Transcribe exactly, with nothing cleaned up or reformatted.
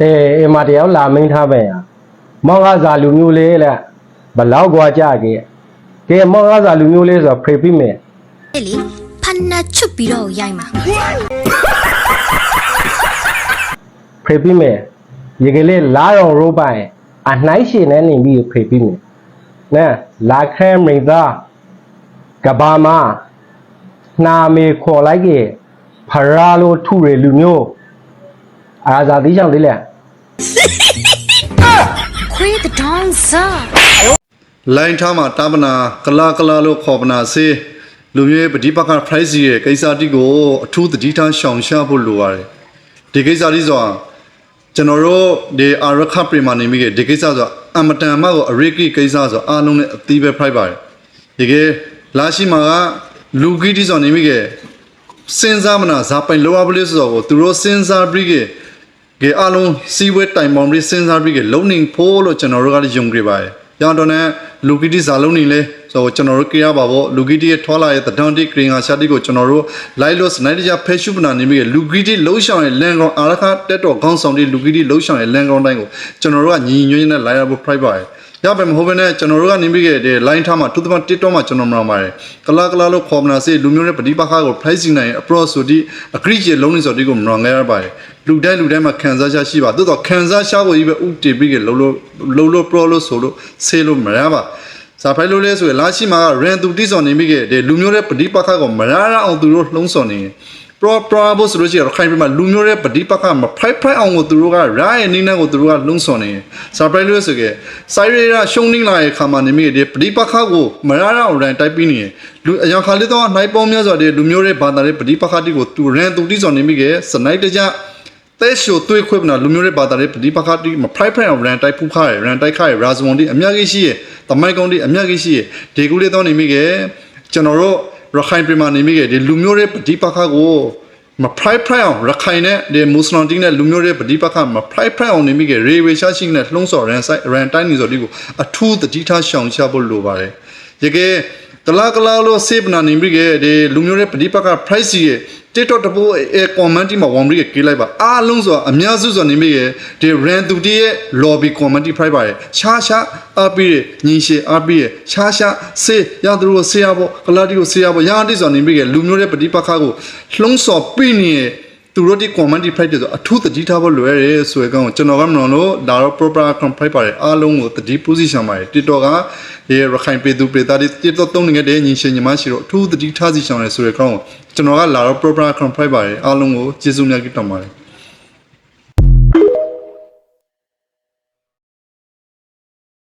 အဲ အဲ မတရားလာမင်းထားပဲရ မောင်ဂါဇာလူမျိုးလေးလဲ ဘယ်လောက်ကွာကြကဲ ကဲ မောင်ဂါဇာလူမျိုးလေးဆိုတော့ ဖယ်ပေးမယ် လေ ဖနာချုပ်ပြီးတော့ရိုက်မှာ ဖယ်ပေးမယ် ယကလေး လာရောင်ရိုးပိုင် အနှိုက်ရှင်နဲ့နေပြီး ဖယ်ပေးမယ် နဲ လာခဲမိန်သား ကဘာမှာ နာမည်ခေါ်လိုက်ရင် ဖရာလို့ထူတဲ့လူမျိုး အာဇာတိကြောင့် သိလဲ ခွေးတထောင်စား လိုင်းထားမှာ တၢ်ပနာ ကလါကလါလို့ ခေါ်ပနာစေ လူမျိုးရေးပဋိပက္ခ ဖြစ်စေတဲ့ကိစ္စတိကို အထူးသတိထား ရှောင်ရှားဖို့လိုပါတယ်။ ဒီကိစ္စတိဆိုတာ ကျွန်တော်တို့ ဒီအာရခပရိမာန်နေမိကဲ ဒီကိစ္စဆိုတာ အင်မတန်မှကို အရေးကြီးကိစ္စဆိုတာ အားလုံးလည်းအသိပဲ ဖြစ်ပါတယ်။ ဒီကဲ လါရှိမှာက လူကြီးတိဆိုတာနေမိကဲ စဉ်းစားမနာ ဇာပိုင်လိုအပ်လေးဆိုတာကို သူတို့စဉ်းစားပြီးကဲ ကဲ အားလုံးစည်းဝေးတိုင်ပင်ပြီး စဉ်းစားပြီးကဲ လုပ်နေဖို့လို့ ကျွန်တော်တို့ကလည်း ယုံကြည်ပါတယ်။ ရန်တော့နဲ့ လူကြီးတိဇာလုပ်နေလဲဆိုတော့ ကျွန်တော်တို့ကြည့်ရပါဖို့ လူကြီးတိရဲ့ ထွာလာရဲ့ သတင်းတိ ကြင်ငါရှာတိကို ကျွန်တော်တို့ လိုက်လို့ စနစ်တကျ ဖဲရှုပ်ပနာနေမိကဲ လူကြီးတိလှုပ်ဆောင်ရေး လမ်းကြောင်း အာရခတပ်တော်ခေါင်းဆောင်တိ လူကြီးတိလှုပ်ဆောင်ရေး လမ်းကြောင်းတိုင်းကို ကျွန်တော်တို့က ညီညီညွတ်ညွတ်နဲ့ လိုက်ရဖို့ ဖြစ်ပါတယ်။ ဒါပဲမဟုတ်ဘဲနဲ့ ကျွန်တော်တို့ကနေပြီးကဲ ဒီ လိုင်းထားမှာ အထူးသဖြင့် TikTok မှာ ကျွန်တော်မြင်ပါတယ်။ ကလါကလါလို့ ခေါ်ပနာစေ လူမျိုးရေးပဋိပက္ခကို ဖြစ်စေနိုင်ရေး အပြောဆိုတိ အကြိမ်ကြိမ်လုပ်နေဆိုတိကို မြင်ခဲ့ရပါတယ်။ လူတိုင်းလူတိုင်းမှာ ခံစားချက်ရှိပါ။ သို့သော် ခံစားချက်ကိုကြီးပဲ ဦးတည်ပြီးကဲ လုပ်လို့ လုပ်လို့ ပြောလို့ ဆိုလို့ ဆဲလို့ မရပါ။ ဘာဖြစ်လို့လဲဆိုရင် လါရှိမှာက ရန်သူတိဆိုတာနေမိကဲ ဒီလူမျိုးရေးပဋိပက္ခကို မရရအောင် သူတို့လှုံ့ဆော်နေ ပြော ပြောဖို့ဆိုလို့ရှိရင် ရခိုင်ပြည်မှာ လူမျိုးရေးပဋိပက္ခ မဖြစ်ဖြစ်အောင်ကို သူတို့က ရတဲ့နည်းလမ်းကို သူတို့က လှုံ့ဆော်နေ။ ဘာဖြစ်လို့လဲဆိုရင် စစ်ရေးအရ ရှုံးနိမ့်လာတဲ့အခါမှာနေမိကဲ ဒီပဋိပက္ခကို မရရအောင် ရန်တိုက်ပေးနေ။ လူ အရံခါလေးသော နှစ်ပေါင်းများစွာ ဒီလူမျိုးရေး ဘာသာရေးပဋိပက္ခတိကို သူ ရန်သူတိဆိုတာနေမိကဲ စနစ်တကျ သဲရှုပ်သွေးခွဲပနာ လူမျိုးရေး ဘာသာရေးပဋိပက္ခတိ မဖြစ်ဖြစ်အောင် ရန်တိုက်ဖူးခါရယ် ရန်တိုက်ခါရယ် ရာဇဝင်တိ အများကြီးရှိရယ် သမိုင်းကောင်းတိ အများကြီးရှိရယ် ဒီကူလေးသောနေမိကဲ ကျွန်တော်တို့ ရခိုင်ပြည်မှာနေမိကဲ ဒီလူမျိုးရေးပဋိပက္ခကို မဖြစ်ဖြစ်အောင် ရခိုင်နဲ့ ဒီမွတ်စလင်တိနဲ့ လူမျိုးရေးပဋိပက္ခ မဖြစ်ဖြစ်အောင်နေမိကဲ ရေဝေရှားရှိနဲ့ လှုံ့ဆော် ရန်ဆိုင် ရန်တိုက်နေဆိုတိကို အထူးသတိထား ရှောင်ရှားဖို့လိုပါတယ်။ ယကဲ ကလါကလါလို့ စဲပနာနေမိကဲ ဒီလူမျိုးရေးပဋိပက္ခ ဖြစ်စေရေး TikTok တပုတ်အဲ comment တိမှာ ဝင်ပြီးကဲ ကြည့်လိုက်ပါ။ အားလုံးဆိုတာ အများစုဆိုတာနေမိကဲ ဒီရန်သူတိရဲ့ lobby comment တိ ဖြစ်ပါတယ်။ ရှားရှားအားပေးတယ် ညီရှည်အားပေးတယ် ရှားရှား စဲ ရန်သူကို စဲရဖို့ ကလါတိကို စဲရဖို့ ရန်တိဆိုတာနေမိကဲ လူမျိုးရေးပဋိပက္ခကို လှုံ့ဆော်ပေးနေ သူတို့တိ comment တိ ဖြစ်တယ်ဆို အထူးသတိထားဖို့လိုအပ်တယ်ဆိုတဲ့အကြောင်းကို ကျွန်တော်က မနောင်လို့ ဒါတော့ proper account ဖြစ်ပါတယ်။ အားလုံးကို သတိပေးစီချင်ပါတယ်။ TikTok က ဒီရခိုင်ပြည်သူပြည်သားတွေ TikTok သုံးနေခဲ့တဲ့ ညီရှည်ညီမရှိတို့ အထူးသတိထားစီချင်တယ်ဆိုတဲ့အကြောင်းကို ကျွန်တော်က လာတော့ proper account ဖြစ်ပါတယ်။ အားလုံးကို ကျေးဇူးများကြီးတင်ပါတယ်။